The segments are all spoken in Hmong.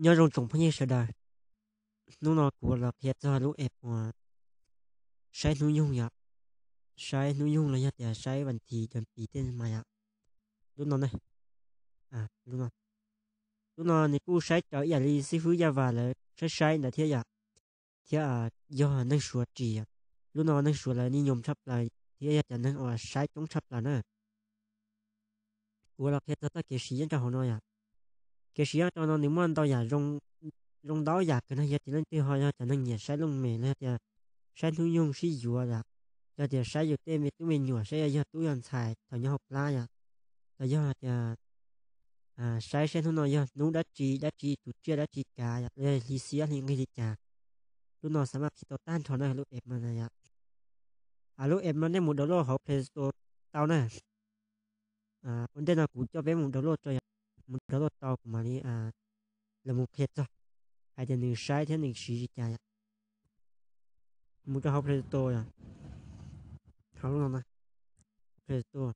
Nyob zoo tsoom phooj ywg sawv daws, hnub no kuv los qhia txog lub app uas saib hnub nyoog yom, saib hnub nyoog los yog tias saib vas thiv cov pis tej mas yom. Lub no ne, lub no, lub no nws kuj saib raws ib yam li xib fwb Yaj Vas lawv saib saib ntawd thiab yom, thiab yog neeg Suav ris yom. Lub no neeg Suav lawv nij nyoos tshaj plaws thiab yog cov neeg uas saib coob tshaj plaws na. Kuv los qhia txog txoj kev siv nyob rau hauv no yom. Kev siv nyob rau no nws muaj ntau yam, zoo ntau yam kawg no. Yog tias leej twg ho yog cov neeg nyiam saib looj mem los yog tias saib hnub nyoog sib yuav yom, yog tias saib yus tej me tub me nyuam saib yog tub yog ntxhais thaum nyob hauv plab yom, los yog tias saib saib hnub no yog hnub dab tsi dab tsi tus tsiaj dab tsi kav yom, los yog hli xiab hli nqig li cas, lub no xav mas qhia tau tag nrho na lub app no yom. Lub app no nej mus download hauv Play Store tau na. Ua ntej no kuv coj peb mus download tso yom, mus download tau kuv mam li los mus qhia txog hais tias nws saib thiab nws siv li cas yom. Mus rau hauv Play Store yom, hauv lub no, Play Store.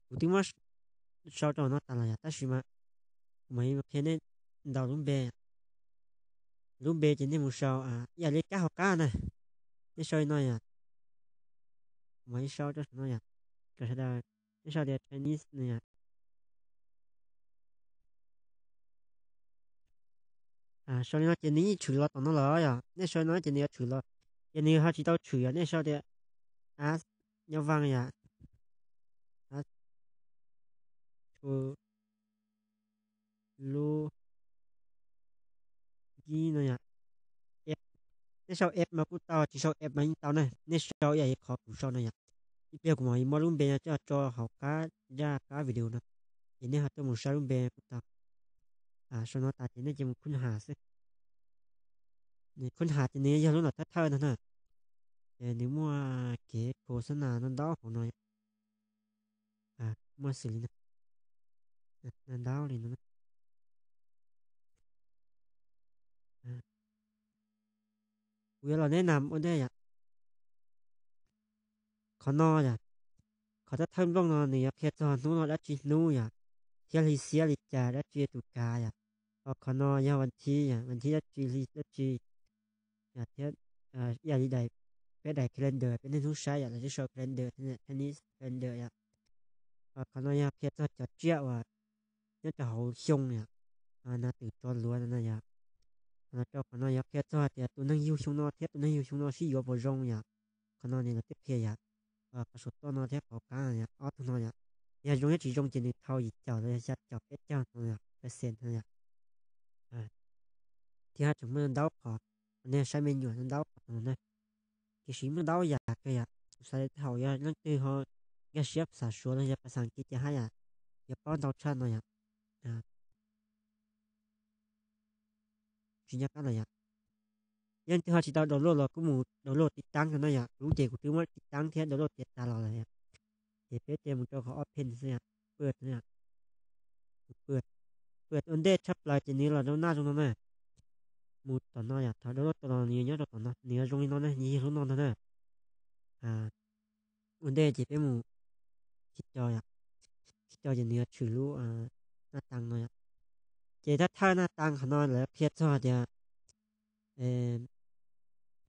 Kuv twb muab sau rau no tas los yom, tab sis mas kuv mam li qhia nej ntaus lub npe. Lub npe ces nej mus sau ib yam li kab hauv qab na, nej sau li no yom. Kuv mam li sau rau saum no yom, kom sawv daws, nej sau tias Chinese no yom. Sau li no ces nws yeej tshwm los tom no lawm yom, nej sau li no ces nws yuav tshwm los, ces nws ho tsis tau tshwm yom, nej sau tias as nyob vaj yom, as lub kib no yom. Nej sau app mas kuj tau, tsis sau app mas yeej tau na, nej sau ib yam li qhov kuv sau no yom. Ib pliag kuv mam li muab lub npe no coj tso hauv qab zaj qab video no, ces nej ho tuaj mus saib lub npe kuj tau. Sau no tas ces nej cia mus khunhas xwb. Khunhas ces nws yog lub nom thawj thawj ntag na, ces nws muaj kev khos xab nas no ntau hauv no, muaj xws li no, ntau li no. Kuv yuav los neb nas ua ntej yom. Qhov no yom, qhov thawj thawj nplooj no nws yuav qhia txog hnub no dab tsi hnub yom, thiab hli xiab li cas dab tsi tus kav yom. Ho qhov no yog vas thiv yom, vas thiv dab tsi hli dab tsi yom, thiab ib yam li daim, peb daim calendar peb niaj hnub saib yom, lawv twb sau calendar Chinese calendar yom. Ho qhov no yog qhia txog cov tsiaj uas nyob rau hauv xyoo yom, nas twm tsov luav no na yom. Qhov no rau qhov no yog qhia txog tias tus neeg yug xyoo no thiab tus neeg yug xyoo no sib yuav puas zoo yom. Qhov no nws los twb qhia yom. Qhov saum toj no thiab qhov qab no yom, ob tug no yom, yog zoo thiab tsis zoo ces nws thau yim caum los yog xya caum peb caug no yom, percent no yom. Thiab tseem muaj ntau qhov, nej saib me nyuam ntau qhov no na. Tiam sis muaj ntau yam kawg yom, kuv xav tias tej zaum yog leej twg ho nkag siab phas xas Suav los yog phas xas Askiv ces haj yam yuav paub ntau tshaj no yom. Tsis nco qab lawm yom. Yog leej twg ho tsis tau download los kuj mus download tiv taab no na yom, kuv ces kuv twb muab tiv taab thiab download tiav tas los lawm yom. Ces peb cia mus rau qhov open xwb yom, pwm, pwm ua ntej tshaj plaws ces nws los rau naj zoo no na. Mus tom no yom, thaum download tau los nws yuav nyob rau tom no, nws yuav zoo li no na, nws yog lub no ntag na. Ua ntej ces peb mus khi co yom, khi co ces nws yuav tshwm lub naj tas no yom. Ces thawj thawj naj tas qhov no lawv qhia txog tias lawv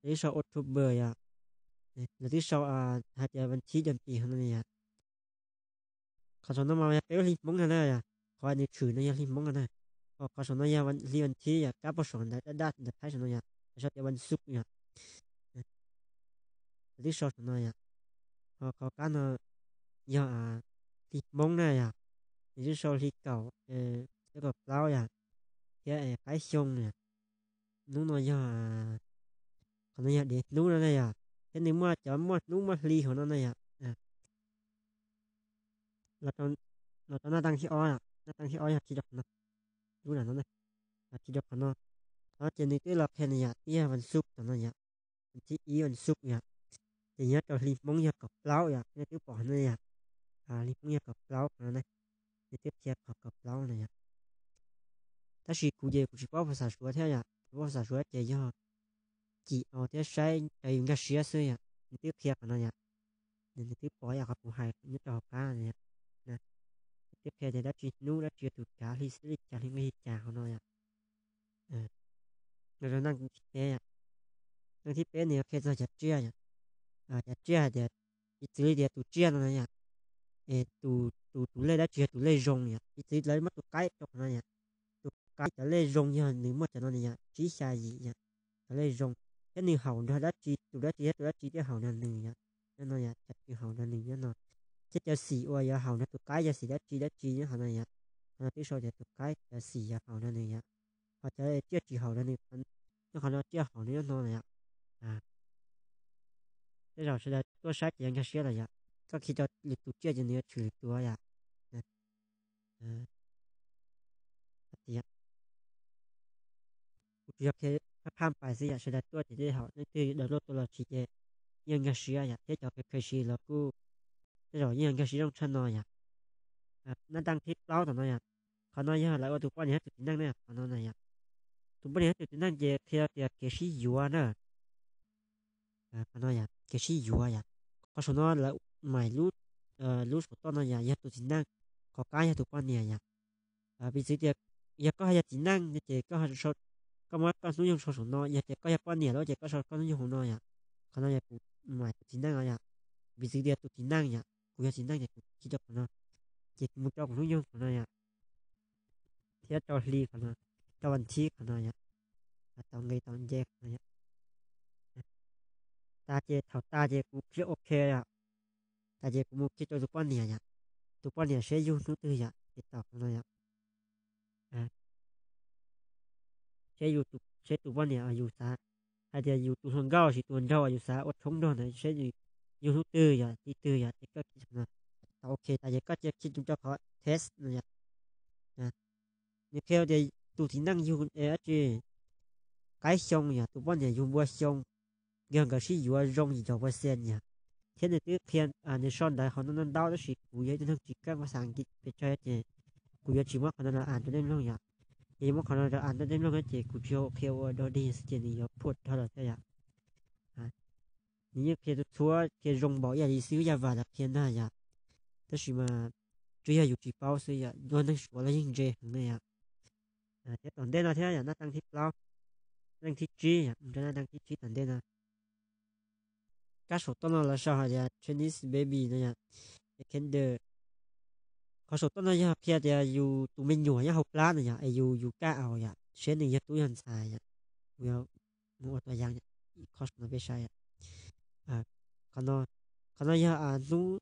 twb sau October yom, lawv twb sau hais tias vas thiv cov pis no yom. Qhov saum no mas yog peb lub hli Hmoob no na yom, qhov nws tshwm no yog hli Hmoob no na. Ho qhov saum no yog hli vas thiv yom, kab puag saum ntawd daj daj ntawd Thaib saum no yom, lawv sau tias vas xuj yom. Lawv twb sau saum no yom. Ho qhov qab no yog hli Hmoob na yom, nws twb sau hli kaum, kaum plaub yom, thiab qaib xyoo yom. Hnub no yog, qhov no yog dev hnub no na yom, thiab nws muaj cov muaj hnub muaj hli hauv no na yom. Los rau naj tas thib ob, naj tas thib ob yog khi rau qhov no, lub nram no, khi rau qhov no. Qhov no ces nws twb los qhia na yom, twb yog vas xuj tom no yom, vas thib ib vas xuj yom. Ces nyob rau hli Hmoob yog kaum plaub yom, nej twb pom no yom. Hli Hmoob yog kaum plaub qhov no na, nws twb qhia qhov kaum plaub na yom. Tab sis kuv ces kuv tsis paub phas xas Suav thiab yom, kuv paub phas xas Suav ces yog cim au thiab saib raws yus nkag siab xwb yom, nws twb qhia qhov no yom. Nws twb pom yam qhov kuv hais nyob rau hauv qab no yom. twb qhia tias dab tsi hnub, dab tsi yog tus kav, hli xwb li cas, hli nqi li cas hauv no yom. Los rau neej thib peb yom. Neej thib peb nws yuav qhia txog cov tsiaj yom. Cov tsiaj hais tias, piv txwv li tias tus tsiaj no na yom, es tus, tus, tus lej dab tsi yog tus lej zoo yom, piv txwv lawv muab tus qaib rau qhov no yom. Tus qaib cov lej zoo yog nws muaj cov no na yom, tsib xya yim yom, cov lej zoo, thiab nws haum nrog dab tsi, tus dab tsi thiab tus dab tsi thiaj haum nrog nws yom. Nyob no yom, cov twg haum nrog nws nyob no. Thiab cov xim uas yuav haum nrog tus qaib yog xim dab tsi dab tsi nyob qhov no yom. Qhov no twb sau tias tus qaib cov xim yuav haum nrog nws yom. Ho cov tsiaj tsis haum nrog nws, nyob qhov no tsiaj haum nyob no yom. Tej zaum sawv daws tuaj saib ces yuav nkag siab lawm yom. Koj khi rau lwm tus tsiaj ces nws yuav tshwm lwm tus yom. Kuv tsuas yog qhia phaj phaj pais xwb yom, sawv daws tuaj ces tej zaum leej twg download tuaj los tsis ces yeej nkag siab yom, thiab cov kheev kheev siv los kuj tej zaum yeej nkag siab zoo tshaj no yom. Nab teej thib plaub tom no yom. Qhov no yog lawv ua tus poj niam thiab tus txiv neej na, qhov no na yom. Tus poj niam thiab tus txiv neej ces qhia tias kev sib yuav na. Qhov no yom, kev sib yuav yom. Qhov saum no lawv maim lub, lub saum toj no yom, yog tus txiv neej, qhov qab yog tus poj niam yom. Piv txwv tias yog koj yog txiv neej ces koj, koj muab koj hnub nyoog sau saum no, yog tias koj yog poj niam lawm ces koj sau koj hnub nyoog hauv no yom. Qhov no yog kuv maim tus txiv neej no yom. Piv txwv tias tus txiv neej yom, kuv yog txiv neej ces kuv khi rau qhov no, ces kuv mus rau kuv hnub nyoog qhov no yom, thiab rau hli qhov no, rau vas thib qhov no yom, tau nqe tau nce qhov no yom. Tas ces thaum tas ces kuv click ok yom. Tas ces kuv mus khi rau tus poj niam yom, tus poj niam seb yug hnub twg yom, ces tau qhov no yom. Seb yus, seb tus poj niam yus xav hais tias yus tus hluas nkauj los sis tus hluas nraug yus xav ua tshoob nrog ntawd seb yug hnub twg yom, txij twg yom, ces koj khi qhov no. Tau ok tas ces koj cia khi rau qhov test no yom. Nws qhia tias tus txiv neej yug dab tsi, qaib xyoo yom, tus poj niam yug npua xyoo, yog nkawd sib yuav zoo yim caum percent yom. Thiab nws twb qhia, nws sau ntawv qhov no ntau ntau tab sis kuv yog ib tug neeg tsis kaj phas xas Askiv pes tsawg ces kuv yuav tsis muab qhov no los as rau nej mloog yom. Ces yuav muab qhov no los as rau nej mloog ces kuv tsis qhia ua dog dig xwb ces nws yuav phuaj dhau lawm thiab yom. Nws yeej qhia txhua, qhia zoo npaum ib yam li xib hwb Yaj Vam lawv qhia ntag yom. Tab sis mas tsuas yog yus tsis paub xwb yom, luag neeg Suav los yeej ntse heev na yom. Thiab tom ntej no thiab yom, nab teej thib plaub, teej thib tsib yom, mus rau nab teej thib tsib tom ntej no. Kab saum toj no lawv sau hais tias Chinese baby no yom, kinder. Qhov saum toj no yog qhia tias yus tus me nyuam nyob hauv plab no yom, es yus, yus kaj aus yom, seb nws yog tub yog ntxhais yom. Kuv yuav mus ua tua yaav qhov saum no peb saib yom. Qhov no, qhov no yog hnub,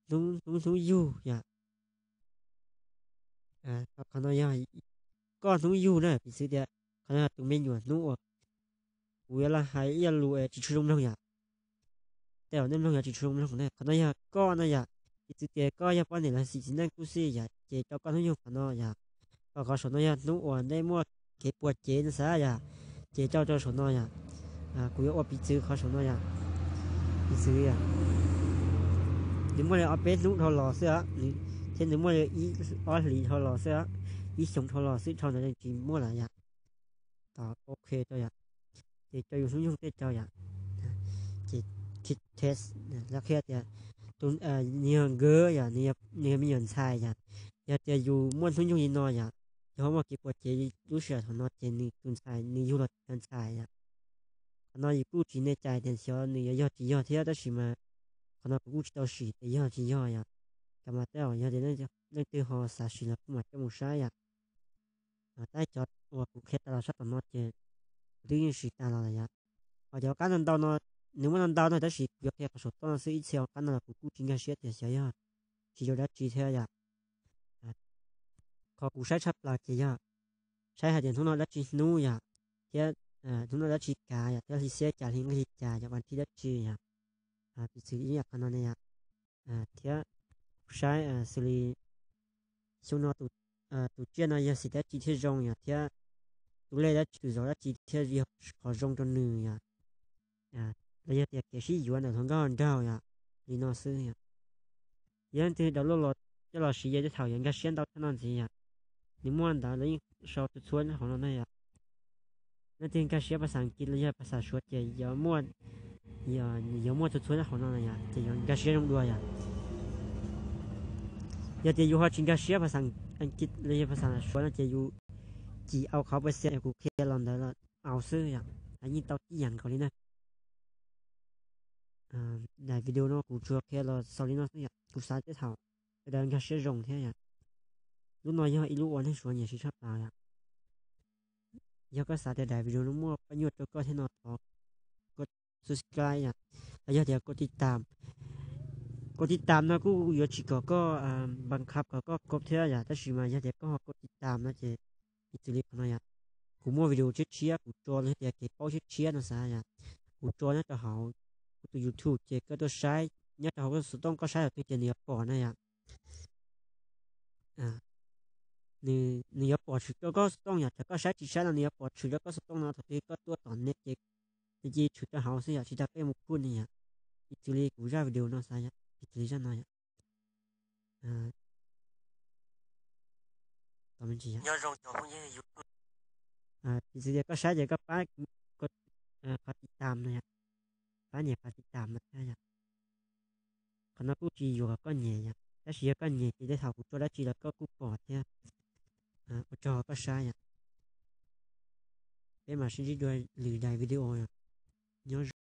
hnub, hnub yug yom. Qhov no yog koj hnub yug na, piv txwv tias qhov no yog tus me nyuam hnub uas, kuv yuav los hais ib lo lus tsis tshua zoo mloog yom. Tej zaum nej mloog yuav tsis tshua zoo mloog na. Qhov no yog koj no yom, piv txwv tias koj yog poj niam los sis txiv neej kuj xij yom, ces rau koj hnub yug qhov no yom. Ho qhov saum no yog hnub uas nej muaj kev puas cev no xav yom, ces rau rau saum no yom. Kuv yuav ua piv txwv qhov saum no yom. Piv txwv yom, nws muaj li ob peb hnub dhau los xwb, thiab nws muaj li ib ob hlis dhau los xwb, ib xyoo dhau los xwb, dhau ntawd tsis muaj lawm yom. Tos ok rau yom, ces rau yus hnub nyoog tej rau yom. Ces test lawv qhia tias nws yog nkawd yom, nws yog me nyuam ntxhais yom. Yog tias yus muaj hnub nyoog li no yom, yus ho muaj kev puas cev lub sij hawm thaum no ces nws tus ntxhais nws yug los yog ntxhais yom. Qhov no yus kuj tsis ne cai tias xyov nws yuav yog tsis yog thiab, tab sis mas qhov no kuv kuj tsis tau sim tias yog tsis yog yom. Ces mas tej zaum yog tias leej twg ho xav sim los kuj mam coj mus saib yom. Tab cov uas kuv qhia tas los sab tom no ces kuv twb yeej siv tas los lawm yom. Ho cov qab ntau ntau no, nws muaj ntau ntau no tab sis kuv yuav qhia qhov saum toj no xwb, ib txhia qab no los kuv kuj tsis nkag siab tias xyov yog tsis yog dab tsi thiab yom. Qhov kuv saib tshaj plaws ces yog saib hais tias hnub no dab tsi hnub yom, thiab hnub no dab tsi kav yom, thiab hli xiab cas hli nqig li cas yom, vas thib dab tsi yom. Piv txwv ib yam qhov no ne yom. Thiab kuv saib xws li xyoo no tus tsiaj no yog xim dab tsi thiaj zoo yom, thiab tus lej dab tsi tus zos dab tsi thiaj yog qhov zoo rau nws yom. Los yog tias kev sib yuav ntawm hluas nkauj hluas nraug yom, li no xwb yom. Yog leej twg download los coj los siv ces tej thaum yuav nkag siab ntau tshaj no ntxiv yom. Nws muaj ntawv lawv yeej sau txhua txhua nyob hauv no na yom. Leej twg nkag siab phas xas Askiv los yog phas xas Suav ces yuav muaj, yuav muaj txhua txhua nyob hauv no na yom, ces yuav nkag siab zoo dua yom. Yog tias yus ho tsis nkag siab phas xas Askiv los yog phas xas Suav no ces yus cim au qhov pes xias uas kuv qhia los ntawd los au xwb yom, yeej tau tib yam nkaus li na. Daim video no kuv tsuas qhia los xaus li no xwb yom, kuv xav tej thaum sawv daws nkag siab zoo thiab yom. Lub no yog ib lub uas neeg Suav nyiam siv tshaj plaws yom. Yog koj xav tias daim video no muaj pab nyuaj rau koj thiab no thov koj subscribe yom, los yog tias koj tiv tam. Koj tiv tam no kuj yuav tsis kom koj npa khab kom koj koj thiab yom, tab sis mas yog tias koj ho koj tiv tam no ces piv txwv li qhov no yom, kuv muaj video tshiab tshiab kuv tso los yog tias kev paub tshiab tshiab no xav yom, kuv tso nyob rau hauv kuv tus YouTube ces koj tuaj saib nyob rau hauv koj xov tooj, koj saib thaum twg ces nws yuav pom na yom. Nws yuav pom tshwm rau koj xov tooj yom, thaum koj saib tsis saib no nws yuav pom tshwm rau koj xov tooj no, thaum twg koj tuaj tom nej ces nws cia li tshwm rau hauv xwb yom, tsis tas koj yuav mus put ni yom. Piv txwv li kuv zaj video no xav yom, piv txwv li zaj no yom. Piv txwv tias koj saib ces koj pab qhov tiv tam no yom, pab nias qhov tiv tam no thiab yom. Qhov no kuj tsis yuam kom koj nyem yom, tab sis yog koj nyem ces tej thaum kuv tso dab tsi los koj kuj pom thiab. Ua tsaug koj saib yom. Peb mam sib ntsib dua lwm daim video yom. Nyob zoo.